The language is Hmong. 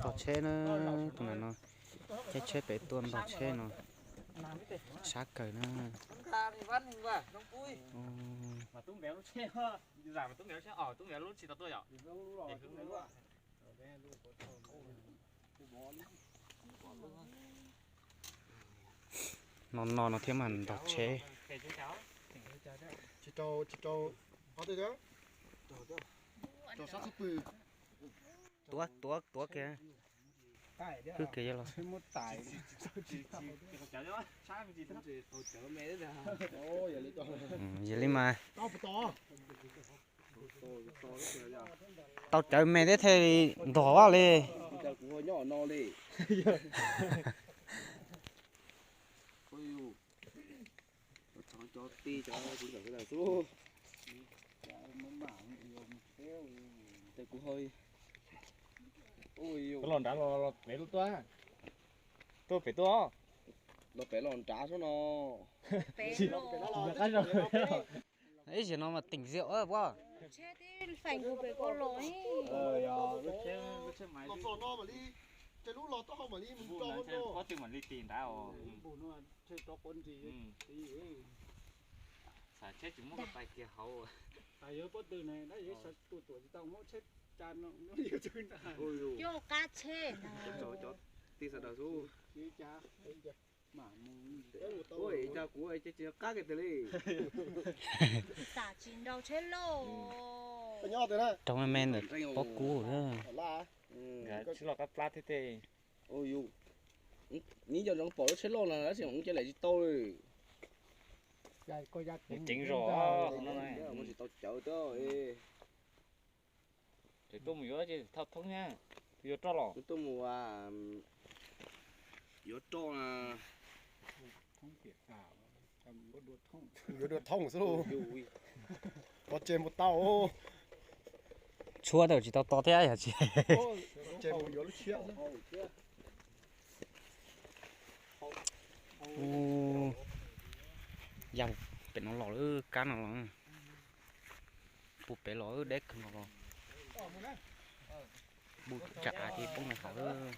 Ntog tsheb na, tus no no, caij tsheb pem tuaj ntog tsheb no, sab kawg na. No no no thiab mas ntog tsheb. Tuav tuav tuav kiag. Hwj kiag los. Yog li mas tau cawv me thiab thiaj li ntog vaj li. Los nrad los pem tuaj, tuaj pem tuaj. Los pem los nrad xwb no. Ib zaug no mas tỉnh rượu pob. Tsheb tsis muab koj tais kiag hauv. Coj qab tsheb. Cov tij sawv daws xwb. Ua cas kuv tsis qab kiag tiag li. Tam tsis nrau tsheb loj. Rau me me ntawm pob kub. Tsis los qab plab thiab tej. Neb nco ntsoov pom lub tsheb loj no tab sis mus cia lem tsis tau li. Nws ceev zog no. Mus tsis tau cawv thiab. Ces tuaj mus yuav ces thauj thoob thiab. Yuav roj los? Tuaj mus yuav roj. Yuav dua thoob xwb. Pov tseg mus tau. Tshuab tau tsis tau to thiab yog tsis. Yog pem no los lawm, kab no los. Puag pem los deb kawg no los. Npuj tsam av ces poob no hauv lawm.